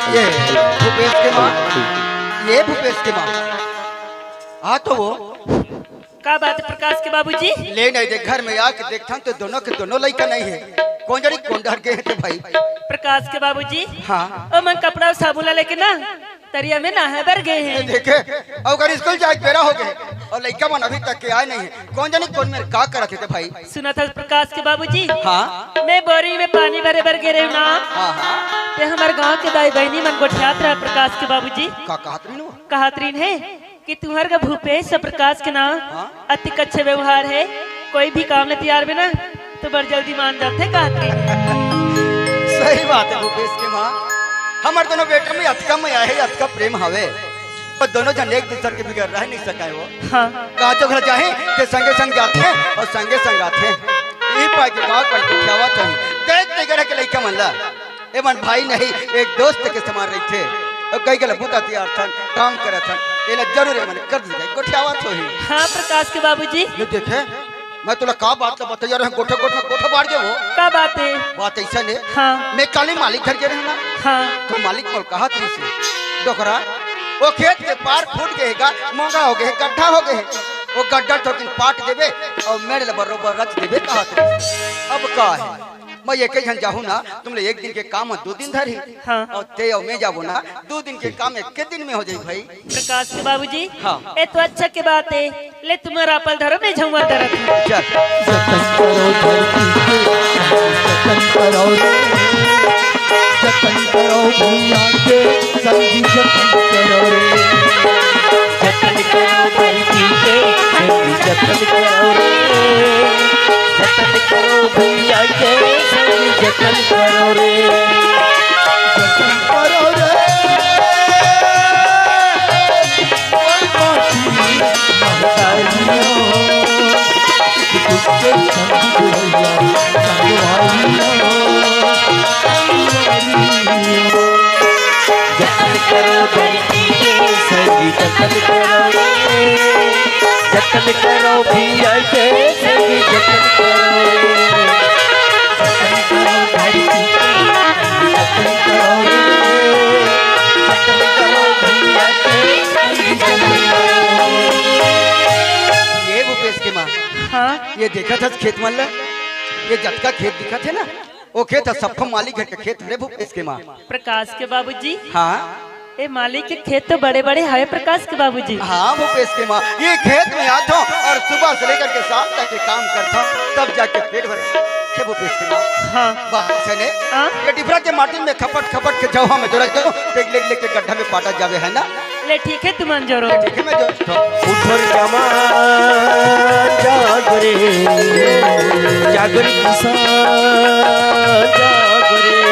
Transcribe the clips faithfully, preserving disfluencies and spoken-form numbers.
ये भूपेश के माँ, ये भूपेश के माँ, आ तो वो। का बात है प्रकाश के बाबूजी? ले नहीं दे, घर में आके देखथन तो दोनों के दोनों लइका नहीं है। कोन जनी कोन डहर गे हे ते भाई? प्रकाश के बाबूजी, हाँ। ओ मन कपड़ा अउ साबुन ला लेके ना तरिया में नहाए बर गे हे। देखे, अउ ओकर स्कूल जाए के बेरा हो गे अउ लइका मन अभी तक के आए नहीं है। कोन जनी कोन मेर का करत हे ते भाई? सुनत हस प्रकाश के बाबूजी? हाँ। मैं बोरी में पानी भरे बर गे रहेंव ना। हाँ, हाँ। ते हमर गांव के दाई बहिनी मन गोठियात रहे प्रकाश के बाबूजी। का कहत रहिन वो? कहत रहिन हे कि तुंहर का भूपेश अउ प्रकाश के नाम हाँ? अतिक अच्छा व्यवहार हे, कोई भी काम ले तियारबे ना तो बड़ जल्दी मान जाथे कहत रहिन। सही बात है भूपेश के माँ, हमर दोनों बेटा में अतका मया हे, अतका प्रेम हवे। वो दोनों झन एक दूसर के बिगर रह नहीं सकय वो। हाँ। कहाँ तो घर जाहे ते संगे संग जाथे अउ संगे संग आथे। ई पाय के गाँव पर गोठियावत हन। देख ते घर के लइका मन ला, ए मन भाई नहीं, एक दोस्त के समान रहिथे। अउ कई गला बूता तियारथन, काम करथन, एला जरूर ए मन कर दे, गोठियावत होही। हाँ प्रकाश के बाबूजी। ये देखे, मैं तोला का बात ला बताऊं यार, गोठा गोठा गोठा बाढ़ गे वो। का बात है? बात अइसन हे। हाँ। मैं काली मालिक घर गे रहेंव ना। हाँ। तो मालिक मोला कहत रहिस हे, "डोकरा, वो खेत के पार फूट गे हे गा, मोंगा हो गे हे, गड्ढा हो गे हे। वो गड्ढा ठोकिन पाट देबे अउ मेड़ ला बरोबर रच देबे," कहत रहिस हे। अब का हे? मैं एके झन जाहूं ना, तुमन ला एक दिन के काम दू दिन धरही। हाँ। अउ ते अउ मैं जाबो ना, दू दिन के काम एके दिन में हो जाही भाई। प्रकाश के बाबूजी, हाँ। ए तो अच्छा के बात हे। ले तुंहर आपल धरो, मैं झउहा धरत हंव। चल। जतन करो धरती के, जतन करो रे, जतन करो भुइयां के, संगी जतन करो रे। जतन करो धरती के, संगी जतन करो रे। जतन करो भुइयां के, संगी जतन करो रे। जतन करो रे। जतन करो धरती के संगी जतन करो रे, जतन करो भुइयां के संगी जतन करो रे। जतन करो धरती के, जतन करो रे, जतन करो भुइयां के, जतन करो। ये भूपेश के माँ, हाँ? ये देखत हस खेत मन ला, ये जतका खेत दिखत हे ना, वो खेत ह सफा मालिक घर के खेत हरे भूपेश के माँ। प्रकाश के बाबूजी। हाँ। ए मालिक के खेत तो बड़े-बड़े हवे प्रकाश के बाबूजी। हाँ भूपेश के माँ, ये खेत में आथों अउ सुबह से लेकर के शाम तक के काम करथों, तब जाके पेट भरे। हे भूपेश के माँ। हाँ। बात सुने। हाँ। ये डिबरा के माटी में खपट खपट के जउहा में जोरत हंव, तेला लेके गड्ढा में पाटा जाबे हे ना। ले ठीक हे तुमन जोरो। ठीक हे मैं जोरत हंव। उठर जवान जाग रे, जाग रे किसान जाग रे।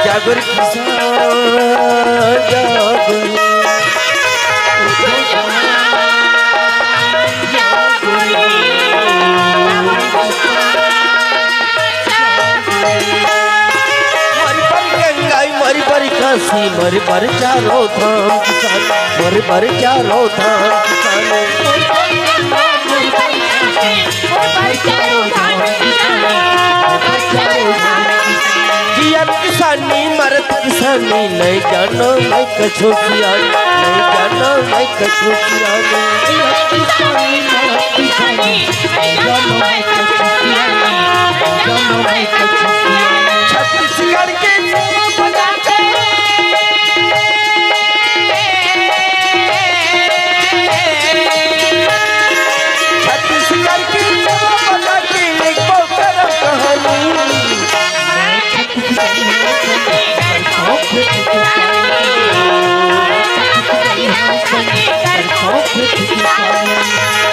जागर किसान जागर। मरि बर गंगाई, मरि बर काशी, मरि बर चारों धाम किसान, मरि बर चारों धाम किसान। जियत किसानी, मरत किसानी, नहीं जानो मैं कछु सियान, नहीं जानो मैं कछु सियान। जियत किसानी, मरत किसानी,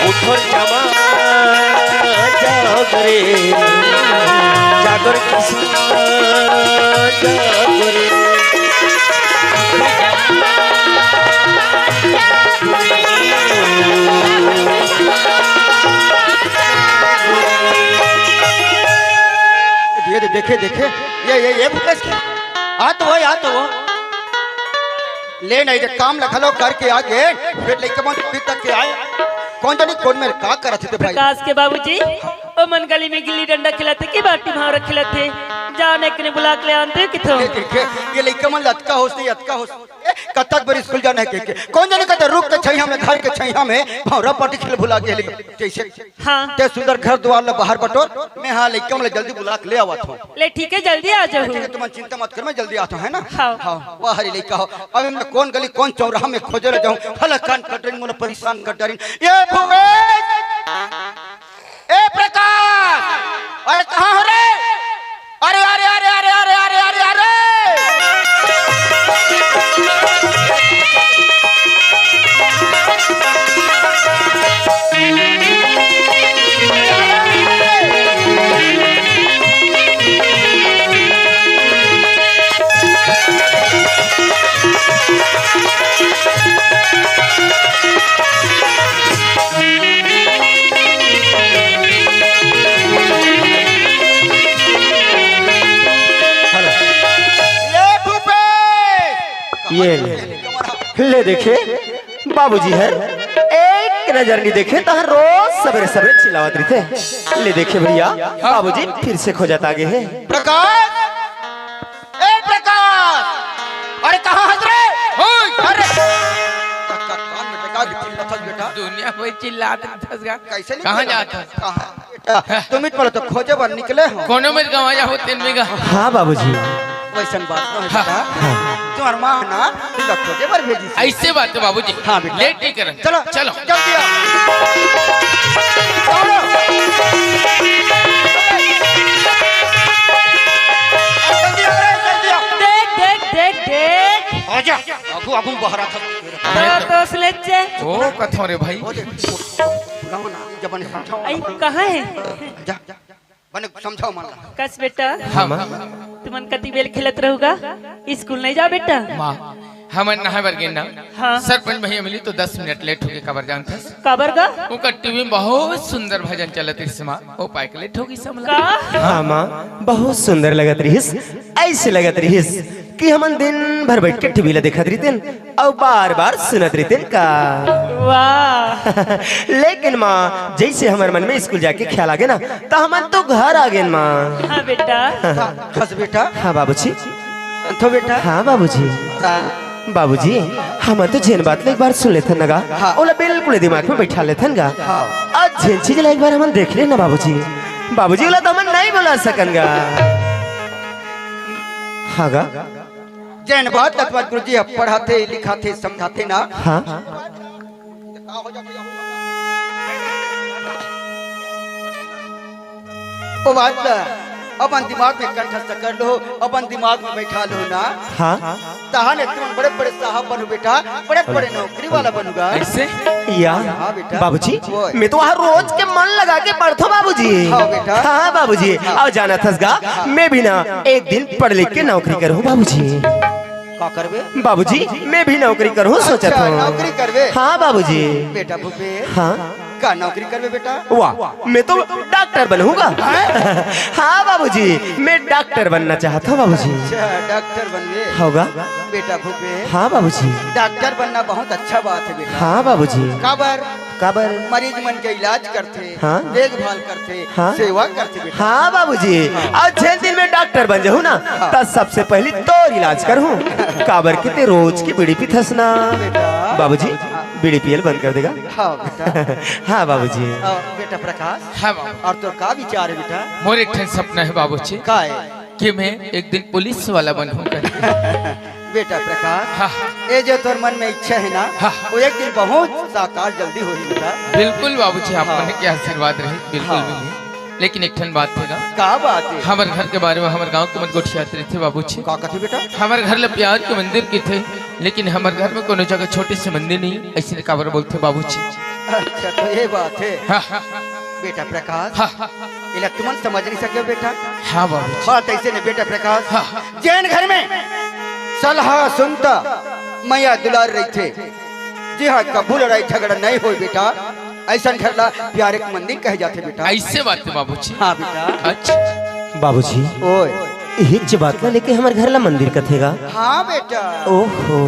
उठो रे जवान, जाग रे, जाग रे किसान, जाग रे। ये दे-, देखे, देखे, ये, ये, ये भूपेश, आ तो वो, आ तो वो। ले नहीं रे, काम ल घलो करके आ गे, फेर लइका मन पी तक के आए। कोन जानी कोन मेर का करत हे ते भाई। प्रकाश के बाबूजी, ओ मन गली में गिल्ली डंडा खेलत हे कि बाटी भांवरा खेलत हे, जाने के ने बुला के ले आनते किथो। ये देखे, ये लइका मन ल अतका होश नहीं, अतका होश। ए, कतक बार स्कूल जाना हे के, के। कोन जानी कते रुख के छैया में, घर के छैया में भांवरा बाटी खेल भुला गे हे, लेकिन जैसे हाँ। ते सुंदर घर दुआर ल बाहर बटोर, मैं हाँ लइका मन ल जल्दी बुला के ले आवत हूँ। ले ठीक हे, जल्दी आ जाहू। ठीक हे, तुमन चिंता मत कर, मैं जल्दी आत हूँ, है ना? हाँ। हाँ, वाह रे लइका हो। अब मैं कोन गली कोन चौराहा में खोजे ल जाहूँ, हला कान कट रही, मोला परेशान कर डारिन। ये भूपेश, ए प्रकाश, अरे कहाँ हो रे? अरे, अरे, अरे, अरे, अरे, अरे, अरे, अरे! ये भूपेश! ये ले, ले देखे, बाबूजी हर एक नजर नहीं देखे, तहर रोज सबेरे सबेरे चिल्लावत रहिथे। ले देखे भैया, बाबूजी फिर से खोजत आ गे हे। प्रकाश, ए प्रकाश, अरे कहाँ हस रे? होय। अरे, का, का, कान में टका के चिल्लात हस बेटा? दुनिया कोई चिल्लात हस गा। कैसे नहीं कहाँ चिल्लात जात हस? कहाँ? बेटा, तुम ही बोलो तो खोजे बर निकले हो। कोनो मेर गंवा जाहू, तेन में गा। हाँ बाबूजी। वैसन बात नहीं हाँ। बेटा। हाँ। तुम्हार माँ ना, तुमला खोजे बर भेजी से। ऐसे बात है बाबूजी। हाँ बेटा। लेट नहीं करन। चलो, चलो। जल्दी आओ। दौड़ो। जल्दी आओ रे, जल्दी आओ। देख, देख, देख, देख। आजा, आगू, आगू बहरा था। तो, तो सुलेचे। ओ, कथो रे भाई। ओ देख, गाँव ना, जब बने समझाओ। आई, कहाँ है? जा, जा। बने समझाओ मन ला। कस बेटा। हाँ, माँ। तुमन कति बेर खेलत रहू गा? स्कूल नहीं जा बेटा? माँ, हमन नहाए बर गेन ना। हाँ। सरपंच भैया मिली तो दस मिनट लेट होगे, काबर जानथस? काबर गा? ओकर टीवी में बहुत सुंदर भजन चलत रिहिस माँ, ओ पाए के लेट होगिस हमला। का? हाँ माँ, बहुत सुंदर लगत रिहिस, ऐसे लगत रिहिस कि हमन दिन भर बैठ के टीवी ला देखत रहितेन। अउ बार-बार सुनत रहितेन का। वाह। लेकिन माँ, जैसे हमर मन में स्कूल जाके ख्याल आगे ना, त हमन तो घर आ गेन माँ। हाँ बेटा। हाँ, बस बेटा। हाँ बाबूजी। तो बेटा। हाँ बाबूजी। हाँ। बाबूजी, हमन तो जेन बात ला एक बार सुन लेथन ना गा, हाँ। ओला बिल्कुल दिमाग में बैठा लेथन गा। हाँ। अउ जेन चीज ला एक बार हमन देख लेन ना बाबूजी, बाबूजी ओला तो हमन नहीं भुला सकन गा। हाँ गा। जेन बात ल तुम्हार गुरुजी ह पढ़ाथे, लिखाथे, समझाथे ना। हाँ। ओ बात ल अपन दिमाग में कंठस्थ कर लो, अपन दिमाग में बैठा लो ना। हाँ। तहाने तुम बड़े बड़े साहब बनो बेटा, बड़े बड़े नौकरी वाला बनोगा। ऐसे? या। हाँ बेटा। बाबूजी, ओए। मैं तो वहाँ रोज के मन लगा के पढ़थो बाबूजी। हाँ बेटा। हाँ बाबूजी, हाँ। अउ जानत हस गा, मैं भी ना एक दिन पढ़ लिख के नौकरी करहूँ बाबूजी। का करबे? बाबूजी, मैं भी नौकरी करहूँ सोचत हूँ। अच्छा, नौकरी करबे? हाँ बाबूजी। बेटा भूपेश। हाँ। का नौकरी करबे बेटा? वाह, मैं तो डॉक्टर बनहूँ गा। हैं? हाँ बाबूजी, मैं डॉक्टर बनना चाहत हूँ बाबूजी। अच्छा, डॉक्टर बनबे? होगा। बेटा भूपेश। हाँ बाबूजी। डॉक्टर बनना बहुत अच्छा बात है बेटा। हाँ बाबूजी। काबर? काबर? मरीज मन के इलाज करथे, हाँ। देखभाल करथे, हाँ। सेवा करथे बेटा। हाँ बाबूजी, अउ जेन दिन मैं डॉक्टर बन जाहूँ ना, हाँ। त सबसे पहली तोर इलाज करहूँ, काबर कि ते रोज के बीड़ी पीथस ना। बेटा। बाबूजी, हाँ। बीड़ी पियल बंद कर देगा। हाँ बेटा। हाँ बाबूजी। अउ बेटा प्रकाश। हाँ बाबू। अउ तोर का विचार है बेटा? मोर एक ठन सपना है बाबूजी। का है? कि मैं एक दिन पुलिस वाला बनहूँ करके। बेटा प्रकाश, हाँ। ये जो तोर मन में इच्छा है ना, हाँ। वो एक दिन बहुत साकार जल्दी होही बेटा। बिल्कुल बाबूजी, आप हाँ। मन के आशीर्वाद रही, बिल्कुल हाँ। मिली। लेकिन एक ठन बात हे गा। का बात हे? हमर घर के बारे में हमर गांव के मन गोठियात रहिथे बाबूजी। का कथे बेटा? हमर घर ल प्यार के मंदिर कथे, लेकिन हमर घर में कोनो जगह छोटे से मंदिर नहीं, अइसने काबर बोलथे बाबूजी? अच्छा, तो ये बात हे। हाँ। बेटा प्रकाश, हाँ। एला तुमन समझ नहीं सके बेटा। हाँ बाबूजी। बात अइसे नहीं बेटा प्रकाश। हाँ। जेन घर में सलाह सुनता मया दुलार रहिथे, जिहां कभू लड़ाई झगड़ा नहीं होय बेटा, अइसन घर ला प्यार के मंदिर कहे जाथे बेटा। अइसे बात हे बाबूजी। हाँ बेटा। अच्छा। बाबूजी, ओए। इहिच बात ला लेके हमर घर ला मंदिर कथे गा। हाँ बेटा। ओहो,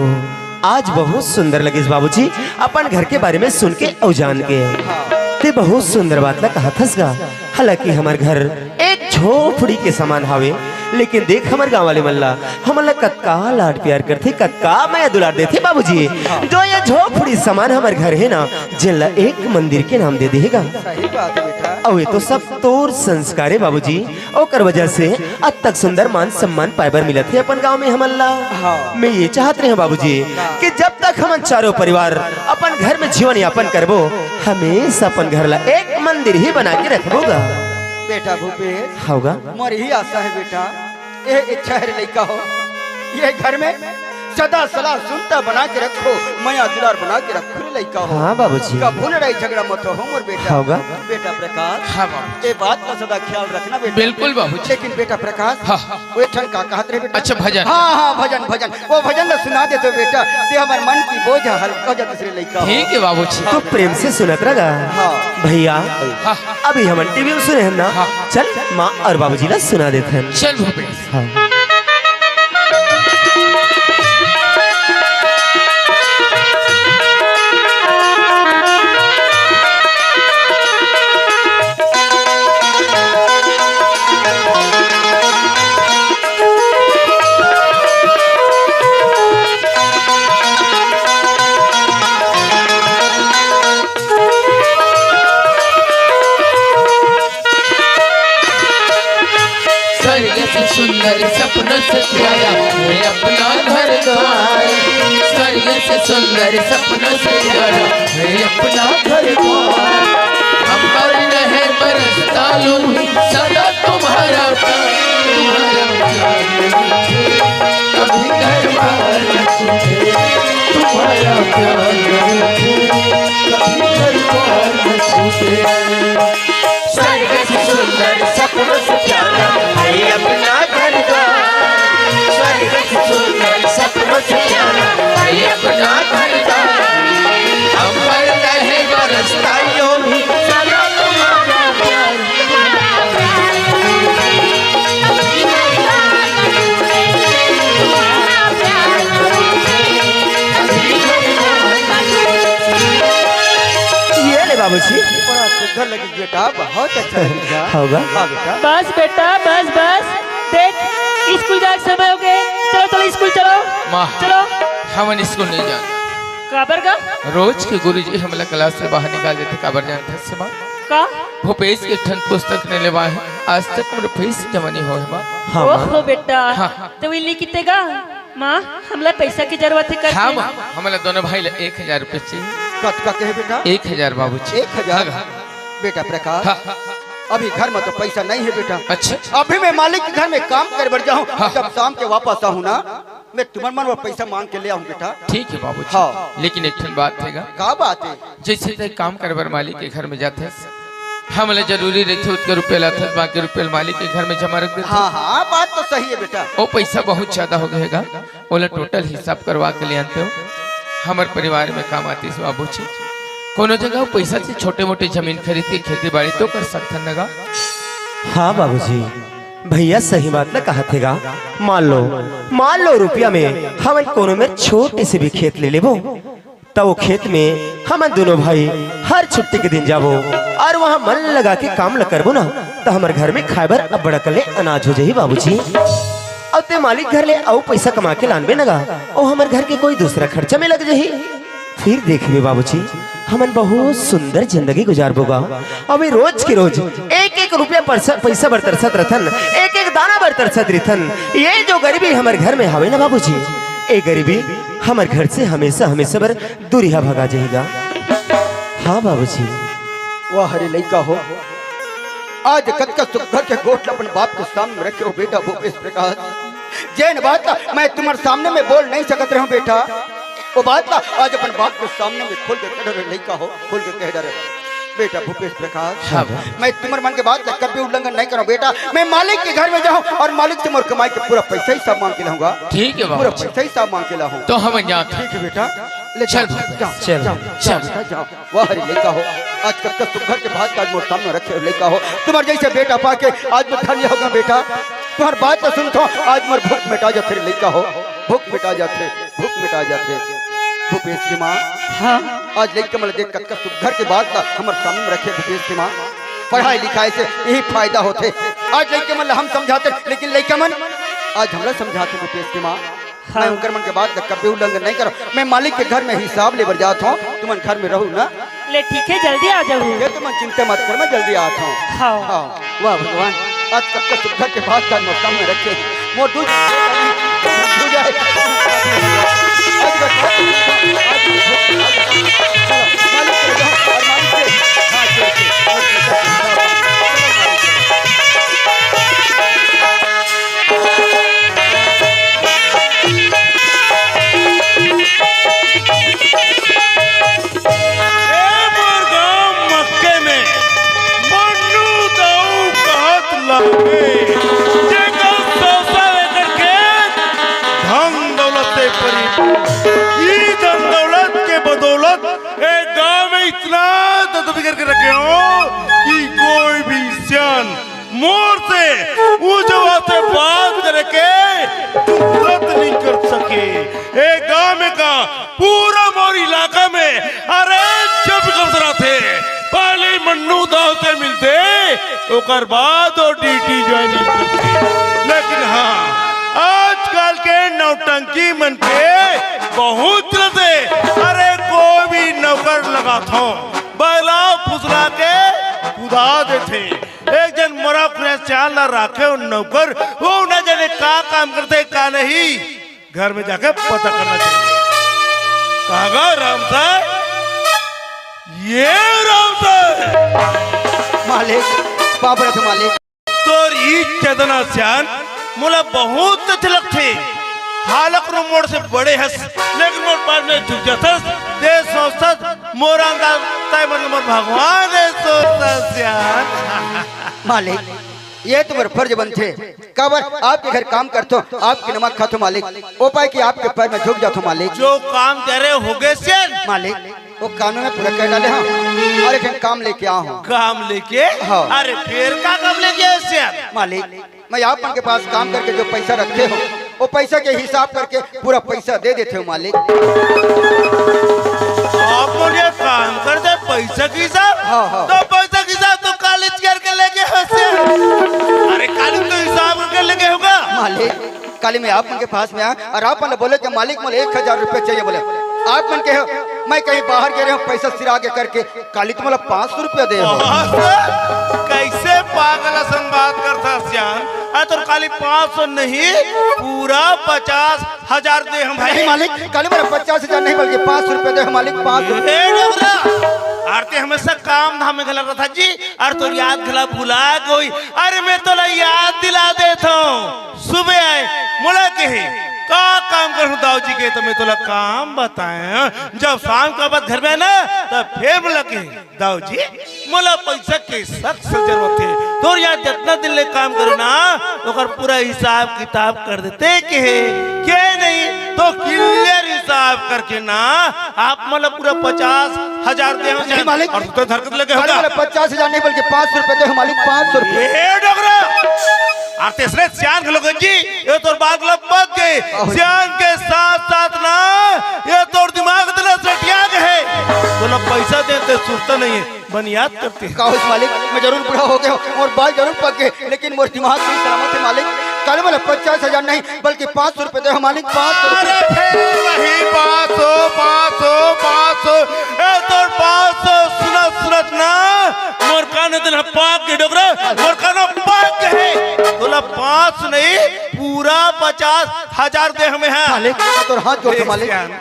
आज बहुत सुंदर लगिस बाबूजी, अपन घर के बारे में सुन के अउ जान के। हाँ। ते बहुत सुंदर बात ला कहत हस गा। हालांकि हमर घर एक झोपड़ी के समान हावे, लेकिन देख हमर गांव वाले मन ला, हमन ला कतका लाड प्यार करथे, कतका मया दुलार देथे बाबूजी। हाँ। जो ये झोपड़ी समान हमर घर हे ना, जेन ला एक मंदिर के नाम दे देहे गा। सही बात हे बेटा। अउ ये तो सब तोर संस्कार हे बाबूजी, ओकर वजह से अतक सुंदर मान सम्मान पाए बर मिलत हे अपन गांव में हमन ला। हाँ। मैं ये चाहत रहेंव बाबूजी कि जब तक हमन चारों परिवार अपन घर में जीवन यापन करबो, हमेशा अपन घर ला एक मंदिर ही बना के रखबो गा। बेटा भूपेश, हव गा। मोर ही आशा हे बेटा, ए इच्छा हे रे लइका हो, ये घर में सदा सलाह सुनता बना के रखो, मया दुलार बना के रखो रे लइका हो। हाँ बाबूजी। कभू लड़ाई झगड़ा मत हो मोर बेटा। हव गा। बेटा प्रकाश, हाँ बाबूजी। ए बात का सदा ख्याल रखना बेटा। बिल्कुल बाबूजी। लेकिन बेटा प्रकाश, हाँ। वो एक ठन का कहत रहे बेटा? अच्छा, भजन। हाँ, हाँ, भजन, भजन। वो भजन ला सुना दे तो बेटा, ते हमर मन की बोझ हल्का हो जात हे रे लइका हो। ठीक हे बाबूजी। तू प्रेम से सुनत रह गा। हाँ। भैया, हाँ। अभी हमन टीवी में सुने हन ना, हाँ। चल माँ अउ बाबूजी ला सुना देथन। चल भूपेश। हाँ। स्वर्ग से सुंदर सपनों से प्यारा है अपना घर द्वार। स्वर्ग से सुंदर सपनों से प्यारा है अपना घर द्वार। अंबर रहे बरसता यूं ही सदा तुम्हारा प्यार, तुम्हारा प्यार। कभी घर बार न छूटे, तुम्हारा प्यार न रूठे, कभी घर बार न छूटे। स्वर्ग से सुंदर सपनों से प्यारा है अपना घर द्वार। स्वर्ग से सुंदर सपनों से प्यारा है अपना घर द्वार। अंबर रहे बरसता यूं ही सदा तुम्हारा प्यार। ये ले बाबूजी। बड़ा सुंदर लगी बेटा, बहुत अच्छा लगी बेटा। होगा। हाँ बेटा। बस बेटा, बस, बस। देख, स्कूल जाए के समय हो गए। चलो, चलो, स्कूल चलो। माँ, चलो। हमन स्कूल नहीं जाना। काबर गा? रोज के गुरुजी हमला क्लास से बाहर निकाल देथे, काबर जानत हस माँ? का? भूपेश के एक ठन पुस्तक नहीं लेवा हे, आज तक मोर फीस जमा नहीं होय हे माँ। हाँ, माँ। ओहो बेटा, हाँ। तो वो लिखते गा? माँ, हमला पैसा की जरूरत हे करके। हाँ माँ, हमला दोनों भाई ला एक हजार रुपया चाहिए। कतका कहे बेटा? एक हजार बाबूजी। एक हजार? हाँ। बेटा प्रकाश, हाँ। अभी घर में तो पैसा नहीं हे बेटा। अच्छा। अभी मैं मालिक के घर में काम करे बर जाहूँ, हाँ। जब शाम के वापस आहूँ ना, मैं तुमन मन बर पैसा मांग के ले आहूँ बेटा। ठीक हे बाबूजी। हाँ। लेकिन एक ठन बात हे गा। का बात हे? जइसे तैं काम करे बर मालिक के घर में जाथस, हमला जरूरी रहिथे ओतका रुपया लाथस, बाकी रुपया ल मालिक के घर में जमा रख देथस। हाँ, हाँ, बात तो सही हे बेटा। ओ पैसा बहुत ज्यादा हो गे हे गा, ओला टोटल हिसाब करवा के ले आनतेंव। हमर परिवार में काम आतिस बाबूजी, कोनो जगह ओ पैसा से छोटे मोटे जमीन खरीद के खेती बाड़ी तो कर सकथन न गा। हाँ बाबूजी, भैया सही बात ल कहत हे गा। मान लो, मान लो रुपया में हमन कोनो मेर छोटे से भी खेत ले लेबो, त ओ खेत में हमन दूनों भाई हर छुट्टी के दिन जाबो अउ वहाँ मन लगा के काम ल करबो ना, त हमर घर में खाए बर अब्बड़ अकन ले अनाज हो जाही बाबूजी। अउ तैं मालिक घर ले अउ पैसा कमा के लानबे न गा, ओ हमर घर के कोई दूसरा खर्चा में लग जाही। फिर देखबे बाबूजी, हमन बहुत सुंदर जिंदगी गुजारबो गा। अभी रोज के रोज एक एक रुपया परस-, पैसा बर तरसत रथन, एक एक दाना बर तरसत रथन। ये जो गरीबी हमर घर में हवे ना बाबूजी, ए गरीबी हमर घर से हमेशा, हमेशा बर दूरिहा भगा जाही गा। हाँ बाबूजी। वाह रे लइका हो, आज कतका सुग्घर के गोठ ला अपन बाप के सामने में रखे हो बेटा भूपेश प्रकाश। जेन बात ला मैं तुम्हर सामने में बोल नहीं सकत रहे हूँ बेटा, वो बात ला आज अपन बाप के सामने में खोल के कह डरे लइका हो, खोल के कह डरे बेटा भूपेश प्रकाश। हाँ बाबा। मैं तुम्हर मन के बात ला कभी उल्लंघन नहीं करूँ बेटा। मैं मालिक के घर में जाऊँ और मालिक से मोर कमाई के पूरा पैसा हिसाब मांग के लाऊंगा। ठीक है बाबा। पूरा पैसा हिसाब मांग के लाऊंगा। तो हम जाते हैं। ठीक है बेटा, ले चल जाओ, बाबा, जाओ, चल, जाओ, चल। जाओ बेटा, जाओ। वाह रे लइका हो, आज कतका सुग्घर के बात आज मोर सामने रखे हो लइका हो। तुम्हर जइसे बेटा पाके आज मैं धन्य हो गया बेटा। तुम्हर बात तो सुनथों, आज मोर भूख मिटा जाथे रे लइका हो, भूख मिटा जाथे, भूख मिटा जाथे। भूपेश के माँ, हाँ। आज लइका मन देख कतका सुग्घर के बात ला हमर सामने में रखे भूपेश के माँ। पढ़ाई लिखाई से यही फायदा होथे। आज लइका मन ला हम समझाते, लेकिन लइका मन आज हमला समझाथे भूपेश के माँ। हाँ। मैं उनकर मन के बात ला कभी उल्लंघन नहीं करूँ। मैं मालिक के घर में हिसाब ले बर जात हूँ, तुमन घर में रहू ना। ले ठीक है, जल्दी आ जाहू। ये तुमन चिंता मत कर, मैं जल्दी आत हूँ। हाँ। हाँ। वाह भगवान, आज कतका सुग्घर के बात का मोर सामने रखे। मोर दूध, दूध है। आज बता, आज, चलो, मालिक के जाओ और मालिक के, हाँ, चलो, चलो, चलो, मालिक के। ए मोर गांव मक्के में मन्नू दाऊ कहत लागे, जेकर सौ सौ एकड़ खेत धन दौलत से परिपूर्ण। ई धन दौलत के बदौलत ए गांव में इतना ददबी करके रखे हो कि कोई भी सियान मोर से ऊंच आवाज से बात करे के जरूरत नहीं कर सके। ए गांव में का पूरा मोर इलाका में, अरे, जब गबसरा थे, पहले मन्नू दाऊ से मिलते, ओकर बाद वो ड्यूटी ज्वाइनिंग करते। लेकिन हाँ, आजकल के नौटंकी मन के बहुत चलते, अरे, कोई भी नौकर लगाथो, बैला फुसला के कुदा देथे। एक जन मोरा खुरे चाल ला राखे हो नौकर, वो न जाने का काम करथे, का नहीं, घर में जाके पता करना चाहिए। कहाँ गा राम साहब? ये राम साहब। मालिक, बाप रे, मालिक। तोर ई चेतना सियान मोला बहुत अच्छा लगथे। हालक रो मोर से बड़े हस, लेकिन मोर पास में झुक जाथस, ते सोचथस, मोर अंदर तय मन मोर भगवान है सोचथस सियान। मालिक, ये तो मोर फर्ज बनथे। काबर आपके घर काम करथो, आपके नमक खाथो मालिक, ओ पाय कि आपके पैर में झुक जाथो मालिक। जो काम करे होगे सियान। मालिक, वो काम मैं पूरा कर डाले हूँ और एक ठन काम लेके आ हूँ। काम लेके? हाँ। अरे फिर का काम लेके आए सियान? मालिक, मैं आप मन के पास काम करके जो पैसा रखे हूँ, वो पैसा के हिसाब करके पूरा पैसा दे देते हूँ मालिक। आप मन ये काम कर दे, पैसा के हिसाब? हाँ, हाँ। तो पैसा के हिसाब तो काली करके लेके हो सियान। अरे काली तो हिसाब करके लेके होगा। मालिक, काली मैं आप मन के पास में आया और आप मन बोले कि मालिक मोला एक हजार रुपया चाहिए बोले। आप मन के हो, मैं कहीं बाहर गे रहे हूँ, पैसा सिरा के करके काली तो मोला पाँच सौ रुपया दे हो। पाँच सौ? कैसे पागल असन बात करथा सियान? अरे तोर काली पाँच सौ नहीं, पूरा पचास हजार दे हम भाई। नहीं मालिक, काली मोला पचास हजार नहीं बल्कि पाँच सौ रुपया दे हो मालिक, पाँच सौ रुपया। ए डोकरा, आरती हमेशा काम धाम में घला रहता जी, अरे तोर याद घला भुला गई। अरे मैं तोला याद दिला देता हूँ। सुबह आए, मोला कहे, "का काम करहूं दाऊ जी?" के तो मैं तोला काम बताए। जब शाम का बाद घर में आए ना, तब फिर मोला कहे, "दाऊ जी, मोला पैसा के सख्त जरूरत है। तोर यहाँ जितना दिन ले काम करे ना, ओकर पूरा हिसाब किताब कर देते।" कहे, "के नहीं तो क्लियर हिसाब करके ना, आप मोला पूरा पचास हजार दे हो नहीं मालिक। और तू तो हरकत लगे काली होगा।" मोला पचास हजार नहीं बल्कि पाँच सौ रुपया दे हो मालिक, पाँच सौ रुपया। ए डोकरा, अरे तेसरे सियान घलो गंजी, ये तोर बात घलो पक गए। आहो। सियान के साथ साथ ना, ये तोर दिमाग इतना सटिया गए है। तोला पैसा देते सुरता नहीं है, बन याद करते हैं। का होइस मालिक, मैं जरूर बूढ़ा हो गया हूँ और बाल जरूर पक गए, लेकिन मोर दिमाग नहीं सलामत है मालिक। काली मोला पचास हजार नहीं, बल्कि पाँच सौ रुपया दे हो मालिक, पाँच सौ रुपया। अरे फिर वही पाँच सौ, पाँच सौ, पाँच सौ। ए तोर पाँच सौ सुनत सुनत ना मोर कान दिन पाक के डोकरा, मोर कान पाक के है। तोला पाँच सौ नहीं, पूरा पचास हजार दे हमें है। मालिक, मैं तोर हाथ जोड़ के ए मालिक। सियान,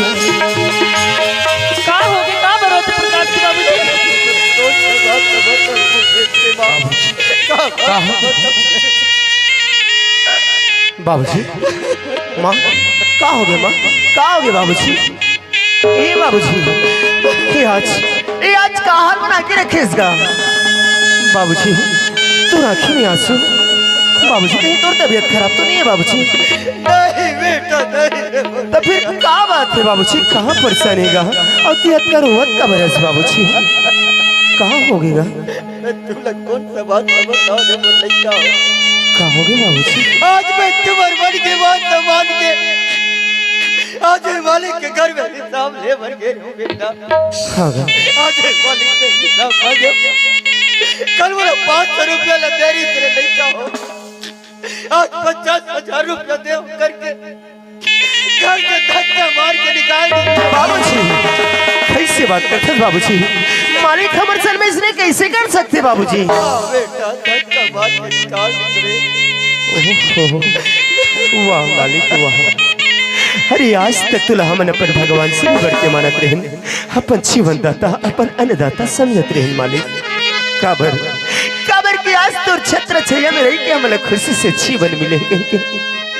बाबूजी। का होगे, का बरोत प्रकाश के बाबूजी? का हो? बाबूजी, माँ, का होगे माँ? का होगे बाबूजी? ए बाबूजी, ए आज, ए आज का हाल बना के रखे हस गा? बाबूजी, तोर आँखी में आंसू। बाबूजी, कहीं तोर तबीयत खराब तो नहीं है बाबूजी? नहीं बेटा, नहीं रे बेटा। तो फिर का बात है बाबूजी, कहाँ परेशान है गा? अउ तैं अतका रोवत काबर हस बाबूजी? का होगे गा? मैं तुला कौन सा बात बताओ रे मोर लइका हो? का होगे बाबूजी? आज मैं तुम्हारे मन के बात न मान के आज ये मालिक के घर में हिसाब ले भर गए हूँ बेटा। हाँ गा। आज ये मालिक से हिसाब मांगे। कल बोला पाँच सौ रुपया ला दे रही तेरे लइका हो। आज पचास हजार रुपया दे करके घर से धक्का मार के निकाल दी। बाबूजी, कैसे बात करते हैं बाबूजी? मालिक हमर संग में अइसने कैसे कर सकथे बाबूजी? हाँ बेटा, धक्का मार के निकाल दी रे। ओहो, वाह मालिक, वाह। अरे, आज तक तोला हमन अपन भगवान से भी बढ़ के मानत रहेन, अपन जीवन दाता, अपन अन्नदाता समझत रहेन मालिक। काबर, काबर कि आज तोर छत्र छाया में रह के हमला खुशी से जीवन मिले कहिके।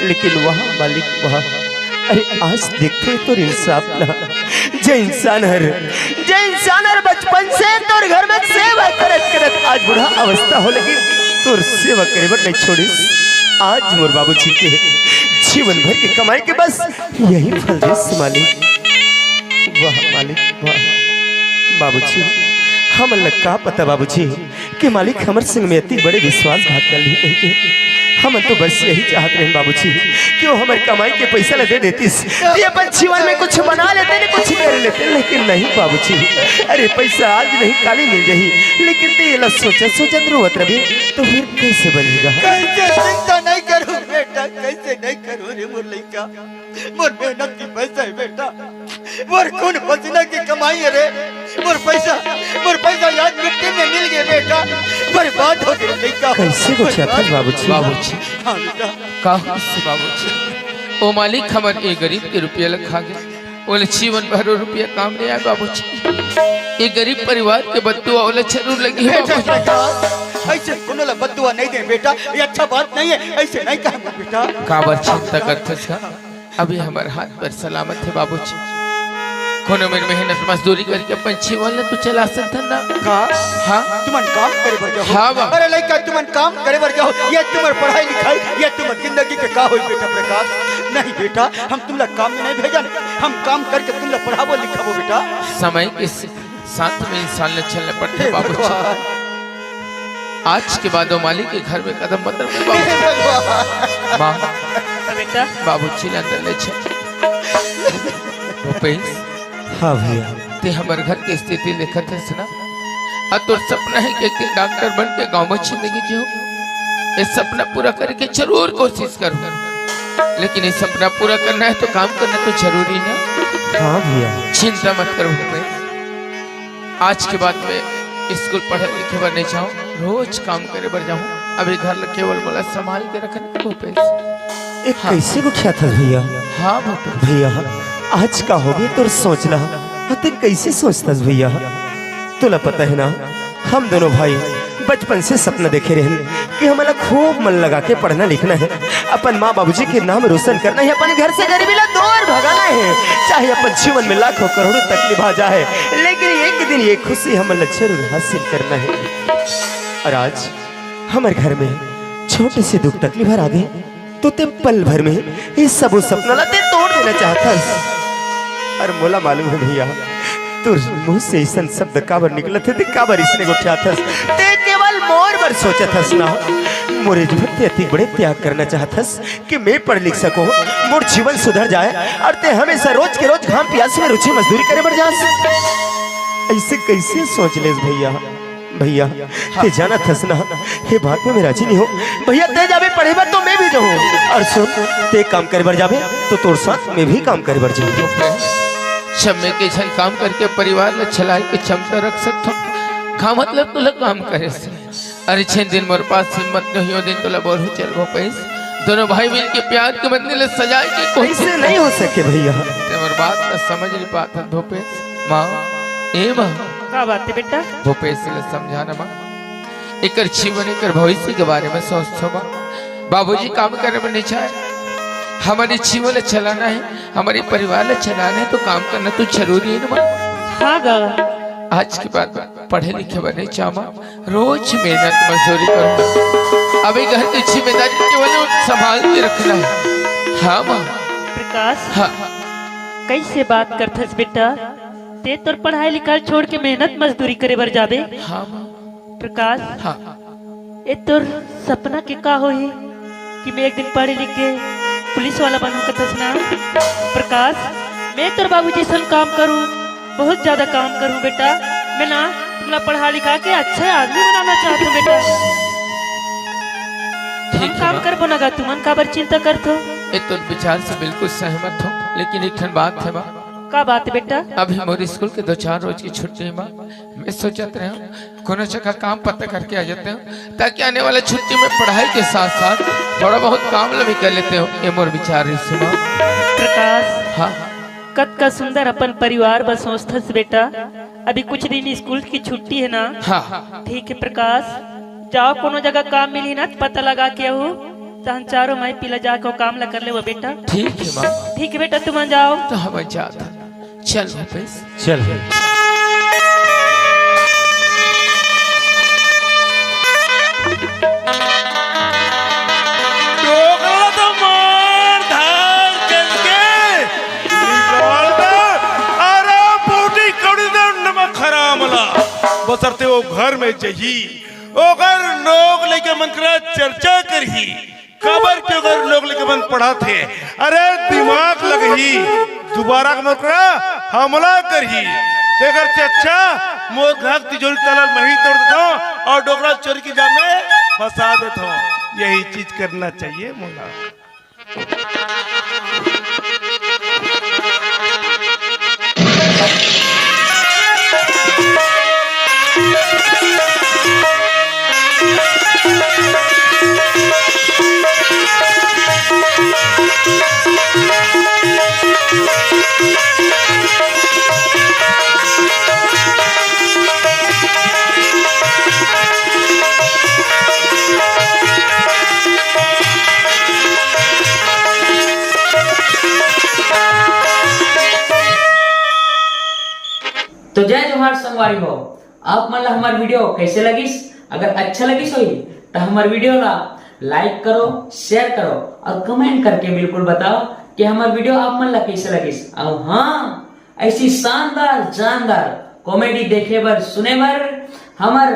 लेकिन वाह मालिक, वाह। अरे, आज देखते तोर इंसाफ ला। जे इंसान हर, जे इंसान हर बचपन से तोर घर में सेवा करत करत आज बूढ़ा अवस्था हो लगी, तोर सेवा करे बर नहीं छोड़िस। आज मोर बाबूजी के जीवन भर के कमाई के बस यही फल देस मालिक। वाह मालिक, वाह। बाबूजी, हमन ला का पता बाबूजी, कि मालिक हमर संग में अति बड़े विश्वासघात कर ली कहिके। हमन तो बस यही चाहत रहेन बाबूजी कि वो हमर कमाई के पैसा ला दे देतिस, ये अपन जीवन में कुछ बना लेते न कुछ कर लेते, लेकिन नहीं बाबूजी। अरे पैसा आज नहीं काली मिल जाही, लेकिन ते एला सोचत सोचत रोवत रहे तो फिर कैसे बनेगा? कैसे चिंता नहीं करूं बेटा, कैसे नहीं करूं रे मोर लइका। मोर मेहनत के पैसा है बेटा, मोर खून पसीना की कमाई है रे। मोर पैसा, मोर पैसा यार मिट्टी में मिल गए बेटा, बर्बाद हो गए लइका। कैसे को बर्बाद। बाबूजी? बाबूजी। हाँ बेटा। का होइस बाबूजी? ओ मालिक, हमर ए गरीब के रुपया ल खा गे, ओला जीवन भर ओ रुपया काम नहीं आए बाबूजी। ए गरीब परिवार के बददुआ ओला जरूर लगी हो बेटा बाबूजी। प्रकाश, ऐसे कोनो ला बददुआ नहीं दे बेटा, ये अच्छा बात नहीं है, ऐसे नहीं कहना बेटा। काबर चिंता करथस का? अभी हमर हाथ पर सलामत है बाबूजी। कोनो मेर मेहनत मजदूरी करके अपन जीवन ला तो चला सकथन ना। का? हाँ। तुमन काम करे बर जाओ। हाँ बा। अरे लइका, तुमन काम करे बर जाओ, ये तुमर पढ़ाई लिखाई, ये तुमर जिंदगी के का होई बेटा प्रकाश? नहीं बेटा, हम तुमला काम में नहीं भेजन, हम काम करके तुमला पढ़ाबो लिखाबो बेटा। समय के स-, साथ में इंसान ला चलना पड़थे हे बाबूजी। भगवान। आज के बाद वो मालिक के घर में कदम मत रखो हे बाबूजी। भगवान। माँ, बेटा। बाबूजी ला अंदर ले चल। भूपेश। हाँ भैया। ते हमर घर के स्थिति देखत हस ना, अउ तोर सपना है कि एक दिन डॉक्टर बन के गाँव में जिंदगी जियो। ये सपना पूरा करे के जरूर कोशिश करूँ, लेकिन ये सपना पूरा करना है तो काम करना तो जरूरी ना। हाँ भैया। चिंता मत करो भूपेश, आज के बाद में स्कूल पढ़े लिखे बर नहीं जाऊँ, रोज काम करे बर जाऊँ। अभी घर ल केवल मोला संभाल के रखना भूपेश। ए, हाँ। कैसे गोठियाथस भैया? हाँ भूपेश। भैया, आज का होगे तोर सोचना? हाँ, ते कैसे सोचथस भैया? तोला पता है ना, हम दोनों भाई बचपन से सपना देखे रहेन कि हमला खूब मन लगा के पढ़ना लिखना है, अपन माँ बाबूजी के नाम रोशन करना है, अपन घर से गरीबी ला दूर भगाना है, चाहे अपन जीवन में लाखों करोड़ों तकलीफ आ जाए, लेकिन एक दिन ये खुशी हमला जरूर हासिल करना है। और आज हमर घर में छोटे से दुख तकलीफ हर आगे, तो ते पल भर में ये सबो सपना ला ते तोड़ देना चाहथस। अरे मोला मालूम है भैया, तोर मुंह से ऐसन शब्द काबर निकलत है, ते काबर इसने गोठियाथस? ते केवल मोर बर सोचत हस ना, मोरे बर ते अति बड़े त्याग करना चाहथस कि मैं पढ़ लिख सको, मोर जीवन सुधर जाए, और ते हमेशा रोज के रोज घाम प्यास में रुचि मजदूरी करे बर जास। ऐसे कैसे सोच लेस भैया? भैया, हाँ। ते जानत हस ना, हे बात में मैं राजी नहीं हूँ। भैया, ते जाबे पढ़े बर तो मैं भी जाऊँ। और सुन, ते काम करे बर जाबे तो तोर साथ मैं भी काम करे बर जाऊँ। जब मैं के झन काम करके परिवार ला चलाए के क्षमता रख सकथो, का मतलब तोला काम करे से? अरे, जेन दिन मोर पास हिम्मत नहीं हो, दिन तोला बोलहूँ चल भूपेश, दोनों भाई मिल के प्यार के मंदिर ला सजाए के कोशिश। ऐसे नहीं हो सके भैया। ते मोर बात ला समझ नहीं पात हस भूपेश। माँ, ए माँ। का बात है बेटा? भूपेश ला समझाना माँ। एकर जीवन, एकर भविष्य के बारे में सोचथो माँ। बाबूजी काम करे बर नहीं चाहे। हमर जीवन ला चलाना है, हमर परिवार ला चलाना है, तो काम करना तो जरूरी है ना माँ। हाँ गा। आज के बाद पढ़े लिखे बर नहीं चाह माँ, रोज मेहनत मजदूरी करूँ। अभी घर की जिम्मेदारी केवल संभाल के रखना है। हाँ माँ। प्रकाश। हाँ। कैसे बात करथस बेटा? ते तोर पढ़ाई लिखाई छोड़ के मेहनत मजदूरी करे बर जाबे? हाँ माँ। प्रकाश, हाँ। ए तोर सपना के का होही कि मैं एक दिन पढ़ लिख के पुलिस वाला बनहूं कथस ना? प्रकाश, मैं तोर बाबू जैसन काम करूं, बहुत ज्यादा काम करूं बेटा। मैं ना तुमला पढ़ा लिखा के अच्छा आदमी बनाना चाहत हूं बेटा। ठीक हम है काम माँ। करबो ना गा, तुमन काबर चिंता करथो? ए तोर विचार से बिल्कुल सहमत हूँ, लेकिन एक ठन बात है माँ, का बात बेटा? अभी मोर स्कूल के दो चार रोज की छुट्टी मा मैं सोचत रहे हूँ, कोनो जगह काम पता करके आ जाते हूँ, ताकि आने वाला छुट्टी में पढ़ाई के साथ साथ थोड़ा बहुत काम ला भी कर लेते हूँ। ये मोर विचार रहिस हे माँ। प्रकाश, हाँ। कतका सुंदर अपन परिवार बर सोचथस बेटा। अभी कुछ दिन स्कूल की छुट्टी है ना? हाँ। ठीक है प्रकाश, जाओ कोनो जगह काम मिली ना त पता लगा के आऊ, तहन चारों माई पीला जाके वो काम ला कर लेवा बेटा। ठीक है माँ। ठीक है बेटा, तुम जाओ। तो हम जात हन। चल वापस। चल। डोकरा तो मार धार करके निकाल दे। अरे बूटी कौड़ी दे नमक हराम ला। बसरते वो घर में जही, ओकर लोग लइका मन करा चर्चा करही। काबर के ओकर लोग लइका मन पढ़त हे। अरे दिमाग लगही, दुबारा के मोर करा हमला करही। तेकर से अच्छा मोर घर तिजोरी ताला मही तोड़ देथों और डोकरा चोरी के जाल में फंसा देथों। यही चीज करना चाहिए मोला। तो जय जोहार संगवारी हो, आप मन ला हमर video कैसे लगिस? अगर अच्छा लगिस होही त हमर video ला like करो, share करो और comment करके बिल्कुल बताओ कि हमर video आप मन ला कैसे लगिस। और हाँ, ऐसी शानदार जानदार comedy देखे बर सुने बर हमर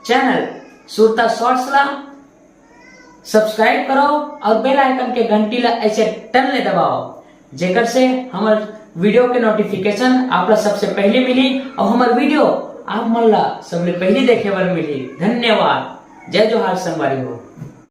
channel सुरता Shorts ला subscribe करो और bell icon के घंटी ला ऐसे टन ले दबाओ, जेकर से हमर video के notification आप ला सबसे पहले मिली और हमर video आप मन ला सबले पहले देखे बर मिली। धन्यवाद। जय जोहार संगवारी हो।